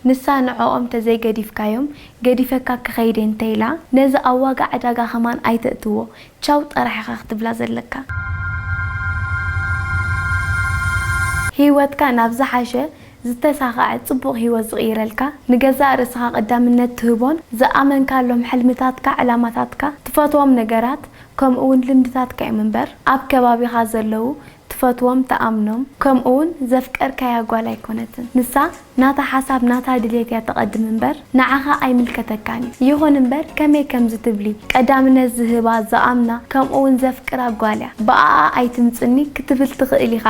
ንሳ ንዕኦም ተዘይገዲፍካዮም፣ ገዲፈካ ክኸይድ እየ እንተኢላ፣ ነዚ ኣብ ዋጋ ዕዳጋ ከማን ኣይተእትዎ፣ ቻው ጥራሕ ኢኻ ክትብላ ዘለካ። ህይወትካ ናብ ዝሓሸ ዝተሳኸዐ ጽቡቕ ህይወት ዝቕይረልካ፣ ንገዛእ ርእስኻ ቀዳምነት ትህቦን ዝኣመንካሎም ሕልምታትካ፣ ዕላማታትካ፣ ትፈትዎም ነገራት፣ ከምኡ እውን ልምድታትካ እዮም እምበር፣ ኣብ ከባቢኻ ዘለዉ ትፈትዎም፣ ትኣምኖም፣ ከምኡ እውን ዘፍቀርካያ ጓል ኣይኮነትን። ንሳ ናታ ሓሳብ፣ ናታ ድሌት እያ ተቐድም እምበር፣ ንዓኻ ኣይምልከተካን እዩ። ይኹን እምበር፣ ከመይ ከምዚ ትብሊ? ቀዳምነት ዝህባ፣ ዝኣምና፣ ከምኡ እውን ዘፍቅራ ጓል እያ። ብኣኣ ኣይትምጽኒ ክትብል ትኽእል ኢኻ።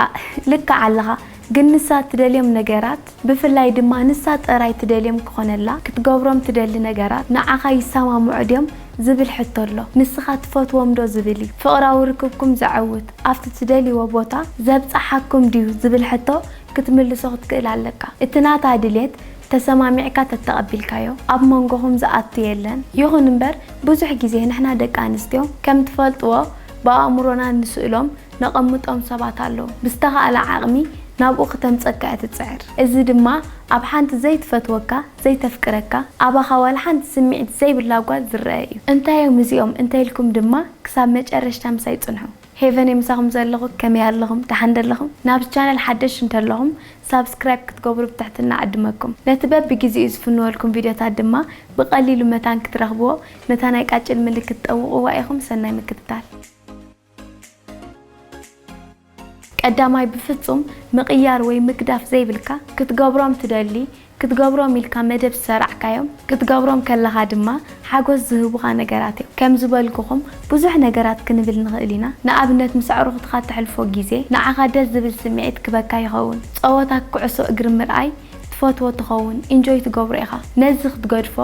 ልክዕ ኣለኻ። ግን ንሳ ትደልዮም ነገራት፣ ብፍላይ ድማ ንሳ ጥራይ ትደልዮም ክኾነላ ክትገብሮም ትደሊ ነገራት ንዓኻ ይሰማምዑ ድዮም ዝብል ሕቶ ኣሎ። ንስኻ ትፈትዎም ዶ ዝብል እዩ። ፍቕራዊ ርክብኩም ዘዐውት፣ ኣብቲ ትደልይዎ ቦታ ዘብጽሓኩም ድዩ ዝብል ሕቶ ክትምልሶ ክትክእል ኣለካ። እቲ ናታ ድሌት ተሰማሚዕካ ተተቐቢልካዮ ኣብ መንጎኹም ዝኣቱ የለን። ይኹን እምበር ብዙሕ ግዜ ንሕና ደቂ ኣንስትዮ ከም ትፈልጥዎ ብኣእምሮና ንስእሎም ነቐምጦም ሰባት ኣለዉ። ብዝተኻእለ ዓቕሚ ናብኡ ክተምጸካ እያ ትጽዕር። እዚ ድማ ኣብ ሓንቲ ዘይትፈትወካ፣ ዘይተፍቅረካ፣ ኣባኻ ዋላ ሓንቲ ስምዒት ዘይብላ ጓል ዝረአ እዩ። እንታይ እዮም እዚኦም እንተኢልኩም ድማ ክሳብ መጨረሽታ ምሳይ ጽንሑ። ሄቨን እየ ምሳኹም ዘለኹ። ከመይ ኣለኹም? ደሓን ደለኹም? ናብዚ ቻነል ሓደሽ እንተለኹም ሳብስክራይብ ክትገብሩ ብትሕትና እዕድመኩም። ነቲ በብግዜኡ ዝፍንወልኩም ቪድዮታት ድማ ብቐሊሉ መታን ክትረኽብዎ ነታ ናይ ቃጭል ምልክት ጠውቕዋ ኢኹም። ሰናይ ምክትታል። ቀዳማይ፣ ብፍጹም ምቕያር ወይ ምግዳፍ ዘይብልካ፣ ክትገብሮም ትደሊ፣ ክትገብሮም ኢልካ መደብ ዝሰራዕካዮም፣ ክትገብሮም ከለኻ ድማ ሓጎስ ዝህቡኻ ነገራት እዮም። ከም ዝበልኩኹም፣ ብዙሕ ነገራት ክንብል ንኽእል ኢና። ንኣብነት፣ ምስ ኣዕሩኽትኻ ተሕልፎ ግዜ፣ ንዓኻ ደስ ዝብል ስምዒት ክበካ ይኸውን። ጸወታ ኩዕሶ እግሪ ምርኣይ ትፈትዎ ትኸውን፣ ኢንጆይ ትገብሮ ኢኻ። ነዚ ክትገድፎ፣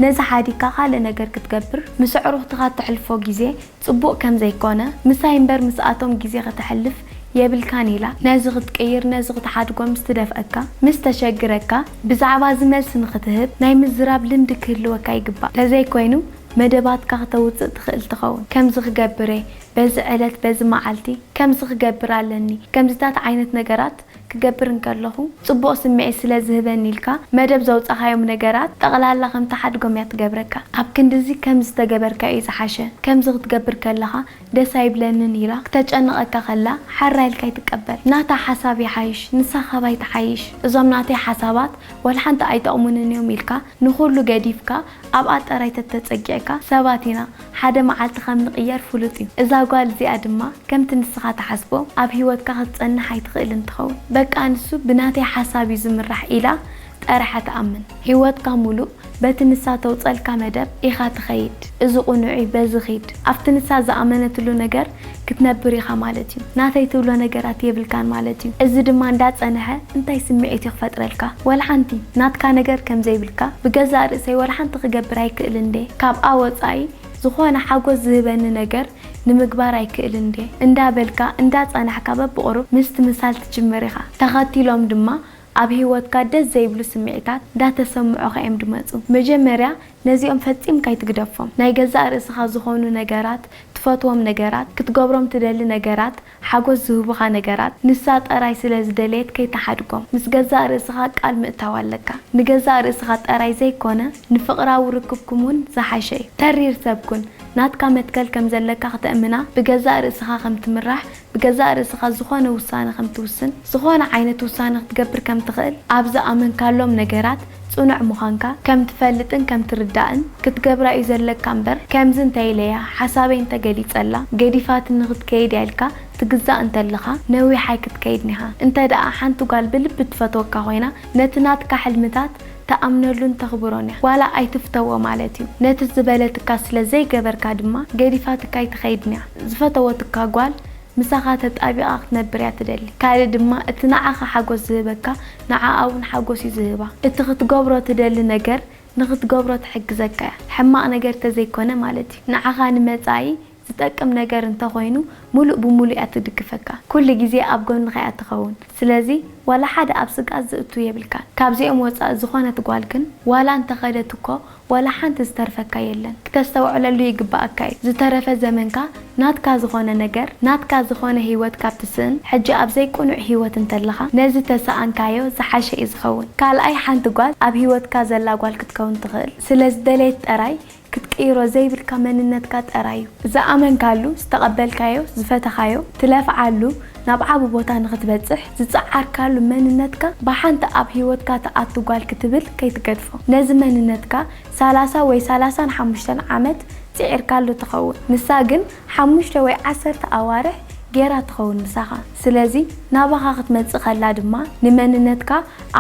ነዚ ሓዲግካ ካልእ ነገር ክትገብር፣ ምስ ኣዕሩኽትኻ ተሕልፎ ግዜ ጽቡቕ ከም ዘይኮነ፣ ምሳይ እምበር ምስኣቶም ግዜ ከተሕልፍ የብልካን ኢላ። ነዚ ክትቅይር፣ ነዚ ክትሓድጎ ምስ ትደፍአካ፣ ምስ ተሸግረካ፣ ብዛዕባ እዚ መልሲ ንኽትህብ ናይ ምዝራብ ልምዲ ክህልወካ ይግባእ። ተዘይኮይኑ፣ መደባትካ ከተውጽእ ትኽእል ትኸውን። ከምዚ ክገብር እየ፣ በዚ ዕለት፣ በዚ መዓልቲ፣ ከምዚ ክገብር ኣለኒ፣ ከምዚታት ዓይነት ነገራት ክገብር እንከለኹ፣ ጽቡቕ ስምዒት ስለ ዝህበኒ ኢልካ መደብ ዘውጻኻዮም ነገራት ጠቕላላ ከም ትሓድጎም እያ ትገብረካ። ኣብ ክንድዚ ከምዚ ተገበርካ እዩ ዝሓሸ፣ ከምዚ ክትገብር ከለኻ ደስ ኣይብለንን ኢላ ክተጨንቐካ ከላ፣ ሓራ ኢልካ ኣይትቀበል። ናታ ሓሳብ ይሓይሽ፣ ንሳ ካባይ ትሓይሽ። እዞም ናተይ ሓሳባት ዋላ ሓንቲ ኣይጠቕሙንን እዮም ኢልካ ንኹሉ ገዲፍካ ኣብኣ ጥራይ ተተጸጊዕካ፣ ሰባት ኢና፣ ሓደ መዓልቲ ከም ንቕየር ፍሉጥ እዩ። እዛ ጓል እዚኣ ድማ ከምቲ ንስኻ ትሓስቦ ኣብ ህይወትካ ክትጸንሕ ኣይትኽእልን ትኸውን። በቃ ንሱ ብናተይ ሓሳብ እዩ ዝምራሕ ኢላ ጠርሐ ትኣምን። ህይወትካ ሙሉእ በቲ ንሳ ተውጸልካ መደብ ኢኻ ትኸይድ። እዚ ቁኑዕ እዩ፣ በዚ ኺድ። ኣብቲ ንሳ ዝኣመነትሉ ነገር ክትነብር ኢኻ ማለት እዩ። ናተይ ትብሎ ነገራት የብልካን ማለት እዩ። እዚ ድማ እንዳጸንሐ እንታይ ስምዒት እዩ ክፈጥረልካ? ወላ ሓንቲ። ናትካ ነገር ከም ዘይብልካ ብገዛእ ርእሰይ ወላ ሓንቲ ክገብር ኣይክእልን ድየ? ካብኣ ወጻኢ ዝኾነ ሓጎስ ዝህበኒ ነገር ንምግባር ኣይክእልን ድየ? እንዳበልካ እንዳጸናሕካ በብቑሩብ ምስቲ ምሳል ትጅምር ኢኻ። ተኸቲሎም ድማ ኣብ ህይወትካ ደስ ዘይብሉ ስምዒታት እንዳተሰምዑኻ እዮም ድመጹ። መጀመርያ ነዚኦም ፈጺምካ ኣይትግደፎም። ናይ ገዛእ ርእስኻ ዝኾኑ ነገራት፣ ትፈትዎም ነገራት፣ ክትገብሮም ትደሊ ነገራት፣ ሓጎስ ዝህቡኻ ነገራት፣ ንሳ ጠራይ ስለ ዝደለየት ከይትሓድጎም። ምስ ገዛእ ርእስኻ ቃል ምእታው ኣለካ። ንገዛእ ርእስኻ ጠራይ ዘይኮነ፣ ንፍቕራዊ ርክብኩም እውን ዝሓሸ እዩ። ተሪር ሰብ ኩን። ናትካ መትከል ከም ዘለካ ክተእምና፣ ብገዛእ ርእስኻ ከም ትምራሕ፣ ብገዛእ ርእስኻ ዝኾነ ውሳነ ከም ትውስን፣ ዝኾነ ዓይነት ውሳነ ክትገብር ከም ትኽእል፣ ኣብ ዝኣመንካሎም ነገራት ጽኑዕ ምዃንካ ከም ትፈልጥን ከም ትርዳእን ክትገብራ እዩ ዘለካ እምበር፣ ከምዚ እንተ ኢለያ፣ ሓሳበይ እንተ ገሊጸላ፣ ገዲፋትኒ ክትከይድ እያ ኢልካ ትግዛእ እንተለኻ፣ ነዊሕ ኣይክትከይድን ኢኻ። እንተ ደኣ ሓንቲ ጓል ብልቢ ትፈትወካ ኮይና፣ ነቲ ናትካ ሕልምታት ትኣምነሉን ተኽብሮን እያ። ዋላ ኣይትፍተዎ ማለት እዩ። ነቲ ዝበለትካ ስለ ዘይገበርካ ድማ፣ ገዲፋትካ ኣይትኸይድን እያ። ዝፈተወትካ ጓል ምሳኻ ተጣቢቓ ክትነብር እያ ትደሊ። ካልእ ድማ እቲ ንዓኻ ሓጎስ ዝህበካ ንዓኣ እውን ሓጎስ እዩ ዝህባ። እቲ ክትገብሮ ትደሊ ነገር ንኽትገብሮ ትሕግዘካ እያ። ሕማቕ ነገር ተዘይኮነ ማለት እዩ። ንዓኻ ንመጻኢ ዝጠቅም ነገር እንተኾይኑ፣ ሙሉእ ብሙሉእ እያ ትድግፈካ። ኩሉ ግዜ ኣብ ጎንኻ እያ ትኸውን። ስለዚ ዋላ ሓደ ኣብ ስግኣት ዝእቱ የብልካን። ካብዚኦም ወጻኢ ዝኾነት ጓል ግን ዋላ እንተኸደት እኮ ዋላ ሓንቲ ዝተርፈካ የለን። ክተስተውዕለሉ ይግባኣካ እዩ። ዝተረፈ ዘመንካ ናትካ ዝኾነ ነገር፣ ናትካ ዝኾነ ህይወት ካብ ትስእን፣ ሕጂ ኣብ ዘይቅኑዕ ህይወት እንተለኻ፣ ነዚ ተሰኣንካዮ ዝሓሸ እዩ ዝኸውን። ካልኣይ፣ ሓንቲ ጓል ኣብ ህይወትካ ዘላ ጓል ክትከውን ትኽእል። ስለ ዝደለየት ጥራይ ክትቅይሮ ዘይብልካ መንነትካ ጥራይ እዩ። ዝኣመንካሉ፣ ዝተቐበልካዮ፣ ዝፈተኻዮ፣ ትለፍዓሉ፣ ናብ ዓቢ ቦታ ንኽትበጽሕ ዝጸዓርካሉ መንነትካ ብሓንቲ ኣብ ህይወትካ ትኣቱ ጓል ክትብል ከይትገድፎ። ነዚ መንነትካ ሰላሳ ወይ ሰላሳን ሓሙሽተን ዓመት ጽዒርካሉ ትኸውን። ንሳ ግን ሓሙሽተ ወይ ዓሰርተ ኣዋርሕ ጌራ ትኸውን ምሳኻ። ስለዚ ናባኻ ክትመጽእ ከላ ድማ ንመንነትካ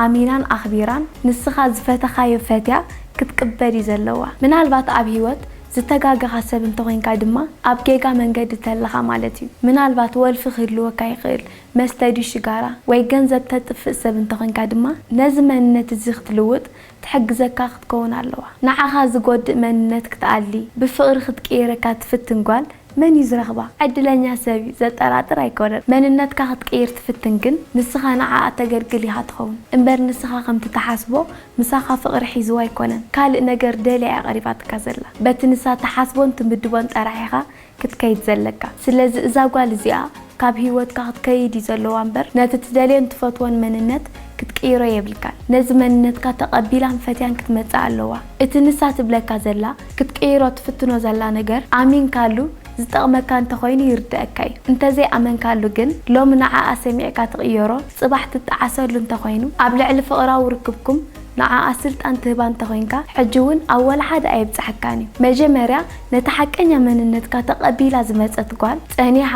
ኣሚናን ኣኽቢራን ንስኻ ዝፈተኻዮ ፈትያ ክትቅበል እዩ ዘለዋ። ምናልባት ኣብ ህይወት ዝተጋገኻ ሰብ እንተኾይንካ ድማ ኣብ ጌጋ መንገዲ ተለኻ ማለት እዩ። ምናልባት ወልፊ ክህልወካ ይኽእል፣ መስተ ድዩ ሽጋራ ወይ ገንዘብ ተጥፍእ ሰብ እንተኾይንካ ድማ ነዚ መንነት እዚ ክትልውጥ ትሕግዘካ ክትከውን ኣለዋ። ንዓኻ ዝጎድእ መንነት ክትኣሊ፣ ብፍቕሪ ክትቅይረካ ትፍትን ጓል መን እዩ ዝረኽባ? ዕድለኛ ሰብ እዩ፣ ዘጠራጥር ኣይኮነን። መንነትካ ክትቅይር ትፍትን ግን ንስኻ ንዓኣ ተገልግል ኢኻ ትኸውን እምበር ንስኻ ከምቲ ትሓስቦ ምሳኻ ፍቕሪ ሒዝዋ ኣይኮነን። ካልእ ነገር ደልያ እያ ቀሪባትካ ዘላ። በቲ ንሳ ትሓስቦን ትምድቦን ጥራሕ ኢኻ ክትከይድ ዘለካ። ስለዚ እዛ ጓል እዚኣ ካብ ህይወትካ ክትከይድ እዩ ዘለዋ እምበር ነቲ ትደልዮን ትፈትዎን መንነት ክትቅይሮ የብልካን። ነዚ መንነትካ ተቐቢላን ፈትያን ክትመጽእ ኣለዋ። እቲ ንሳ ትብለካ ዘላ ክትቅይሮ ትፍትኖ ዘላ ነገር ኣሚንካሉ ዝጠቕመካ እንተኾይኑ ይርደኣካ እዩ። እንተዘይኣመንካሉ ግን ሎሚ ንዓኣ ሰሚዕካ ትቕየሮ፣ ጽባሕ ትጠዓሰሉ እንተኾይኑ ኣብ ልዕሊ ፍቕራዊ ርክብኩም ንዓኣ ስልጣን ትህባ እንተኾይንካ ሕጂ እውን ኣብ ወላ ሓደ ኣየብጽሐካን እዩ። መጀመርያ ነቲ ሓቀኛ መንነትካ ተቐቢላ ዝመጸት ጓል ጸኒሓ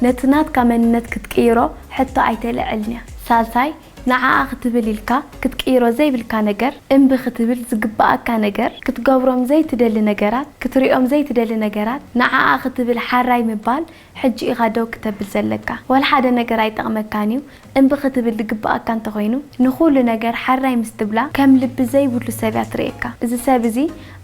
ነቲ ናትካ መንነት ክትቅይሮ ሕቶ ኣይተልዕልን እያ። ሳልሳይ፣ ንዓኣ ክትብል ኢልካ ክትቅይሮ ዘይብልካ ነገር፣ እምቢ ክትብል ዝግባኣካ ነገር፣ ክትገብሮም ዘይትደሊ ነገራት፣ ክትሪኦም ዘይትደሊ ነገራት፣ ንዓኣ ክትብል ሓራይ ምባል ሕጂ ኢኻ ደው ክተብል ዘለካ። ወላ ሓደ ነገር ኣይጠቕመካን እዩ። እምቢ ክትብል ዝግባኣካ እንተኾይኑ፣ ንኹሉ ነገር ሓራይ ምስ ትብላ ከም ልቢ ዘይብሉ ሰብ እያ ትርእየካ። እዚ ሰብ እዚ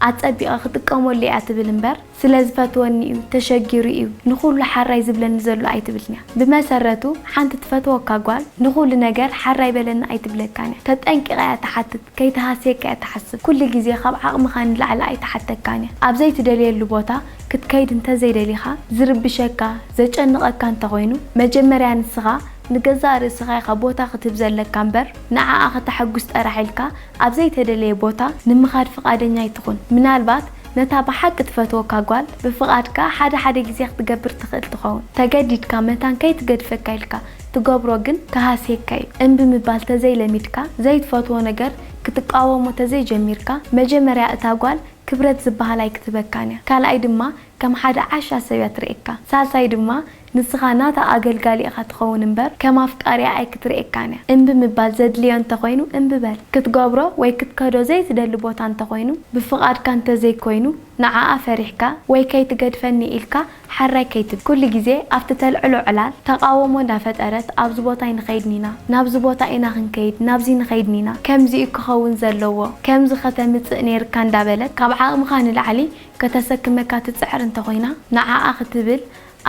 ኣጸቢቐ ክጥቀመሉ እያ ትብል እምበር ስለ ዝፈትወኒ እዩ፣ ተሸጊሩ እዩ ንኹሉ ሓራይ ዝብለኒ ዘሎ ኣይትብልን እያ። ብመሰረቱ ሓንቲ ትፈትወካ ጓል ንኹሉ ነገር ሓራይ በለኒ ኣይትብለካን እያ። ተጠንቂቓ እያ ትሓትት፣ ከይትሃስየካ እያ ትሓስብ። ኩሉ ግዜ ካብ ዓቕምኻ ንላዕሊ ኣይትሓተካን እያ። ኣብ ዘይትደልየሉ ቦታ ክትከይድ እንተዘይደሊኻ፣ ዝርብሸካ፣ ዘጨንቐካ እንተኾይኑ፣ መጀመርያ ንስኻ ንገዛእ ርእስኻ ኢኻ ቦታ ክትህብ ዘለካ እምበር ንዓኣ ከተሐጉስ ጥራሕ ኢልካ ኣብ ዘይተደለየ ቦታ ንምኻድ ፍቓደኛ ኣይትኹን። ምናልባት ነታ ብሓቂ ትፈትወካ ጓል ብፍቓድካ ሓደ ሓደ ግዜ ክትገብር ትኽእል ትኸውን። ተገዲድካ መታን ከይትገድፈካ ኢልካ ትገብሮ ግን ክሃስየካ እዩ። እምቢ ምባል ተዘይለሚድካ፣ ዘይትፈትዎ ነገር ክትቃወሞ ተዘይጀሚርካ፣ መጀመርያ እታ ጓል ክብረት ዝበሃል ኣይክትህበካን እያ። ካልኣይ ድማ ከም ሓደ ዓሻ ሰብ እያ ትርእየካ። ሳልሳይ ድማ ንስኻ ናታ ኣገልጋሊ ኢኻ ትኸውን እምበር ከም ኣፍቃሪኣ ኣይክትርእየካን እያ። እምቢ ምባል ዘድልዮ እንተኾይኑ እምቢ በል። ክትገብሮ ወይ ክትከዶ ዘይትደሊ ቦታ እንተኾይኑ ብፍቓድካ እንተዘይኮይኑ ንዓኣ ፈሪሕካ ወይ ከይትገድፈኒ ኢልካ ሓራይ ከይትብል። ኩሉ ግዜ ኣብቲ ተልዕሎ ዕላል ተቓውሞ እንዳፈጠረት ኣብዚ ቦታ ኣይንኸይድን ኢና፣ ናብዚ ቦታ ኢና ክንከይድ፣ ናብዚ ንኸይድን ኢና፣ ከምዚ እዩ ክኸውን ዘለዎ፣ ከምዚ ከተምጽእ ነይርካ እንዳበለት ካብ ዓቕምኻ ንላዕሊ ከተሰክመካ ትጽዕር እንተኾይና ንዓኣ ክትብል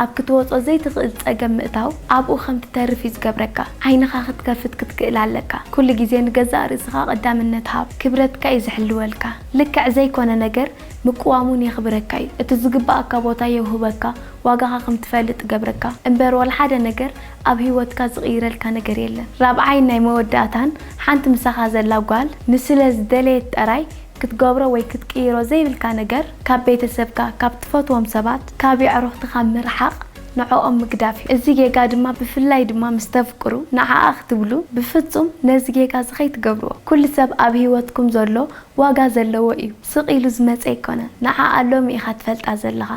ኣብ ክትወጾ ዘይትኽእል ጸገም ምእታው ኣብኡ ከም ትተርፍ እዩ ዝገብረካ። ዓይንኻ ክትከፍት ክትክእል ኣለካ። ኩሉ ግዜ ንገዛእ ርእስኻ ቀዳምነት ሃብ። ክብረትካ እዩ ዝሕልወልካ። ልክዕ ዘይኮነ ነገር ምቅዋሙን የኽብረካ እዩ። እቲ ዝግባኣካ ቦታ የውህበካ፣ ዋጋኻ ከም ትፈልጥ ይገብረካ። እምበር ዋላ ሓደ ነገር ኣብ ህይወትካ ዝቕይረልካ ነገር የለን። ራብዓይን ናይ መወዳእታን ሓንቲ ምሳኻ ዘላ ጓል ንስለ ዝደለየት ጥራይ ክትገብሮ ወይ ክትቅይሮ ዘይብልካ ነገር ካብ ቤተሰብካ፣ ካብ ትፈትዎም ሰባት፣ ካብ የዕሩኽትኻ ምርሓቕ ንዕኦም ምግዳፍ እዩ። እዚ ጌጋ ድማ ብፍላይ ድማ ምስ ተፍቅሩ ንዓኣ ክትብሉ ብፍጹም ነዚ ጌጋ እዚ ከይትገብርዎ። ኩሉ ሰብ ኣብ ህይወትኩም ዘሎ ዋጋ ዘለዎ እዩ። ስቕ ኢሉ ዝመጸ ኣይኮነን። ንዓኣ ሎሚ ኢኻ ትፈልጣ ዘለኻ።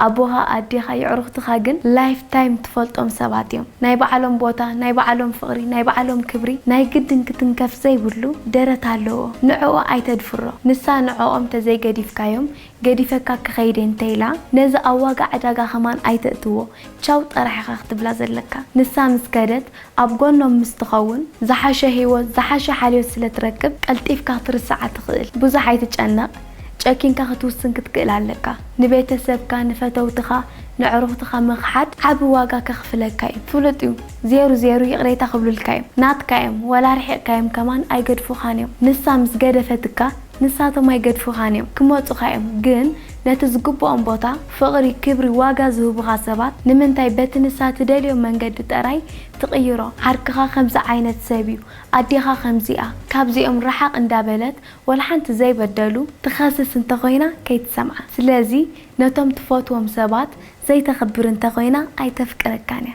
ኣቦኻ፣ ኣዴኻ፣ የዕሩኽትኻ ግን ላይፍ ታይም ትፈልጦም ሰባት እዮም። ናይ ባዕሎም ቦታ፣ ናይ ባዕሎም ፍቕሪ፣ ናይ ባዕሎም ክብሪ ናይ ግድን ክትንከፍ ዘይብሉ ደረት ኣለዎ። ንዕኡ ኣይተድፍሮ። ንሳ ንዕኦም ተዘይገዲፍካዮም ገዲፈካ ክኸይድ እየ እንተኢላ ነዚ ኣብ ዋጋ ዕዳጋ ከማን ኣይተእትዎ። ቻው ጥራሕ ኢኻ ክትብላ ዘለካ። ንሳ ምስ ከደት ኣብ ጎኖም ምስ ትኸውን ዝሓሸ ህይወት፣ ዝሓሸ ሓልዮት ስለ ትረክብ ቀልጢፍካ ክትርስዓ ትኽእል። ብዙሕ ኣይትጨነቕ። ጨኪንካ ክትውስን ክትክእል ኣለካ። ንቤተሰብካ፣ ንፈተውትኻ፣ ንዕሩኽትኻ ምኽሓድ ዓቢ ዋጋ ከኽፍለካ እዩ። ፍሉጥ እዩ። ዜሩ ዜሩ ይቕሬታ ክብሉልካ እዮም። ናትካ እዮም። ወላ ርሒቕካዮም ከማን ኣይገድፉኻን እዮም። ንሳ ምስ ገደፈትካ ንሳቶም ኣይገድፉኻን እዮም። ክመጹኻ እዮም። ግን ነቲ ዝግብኦም ቦታ፣ ፍቕሪ፣ ክብሪ፣ ዋጋ ዝህቡኻ ሰባት ንምንታይ በቲ ንሳ ትደልዮ መንገዲ ጥራይ ትቕይሮ? ዓርክኻ ከምዚ ዓይነት ሰብ እዩ። ኣዴኻ ከምዚኣ፣ ካብዚኦም ረሓቕ እንዳበለት ወላ ሓንቲ ዘይበደሉ ትኸስስ እንተኾይና ከይትሰምዓ። ስለዚ ነቶም ትፈትዎም ሰባት ዘይተኽብር እንተኾይና ኣይተፍቅረካን እያ።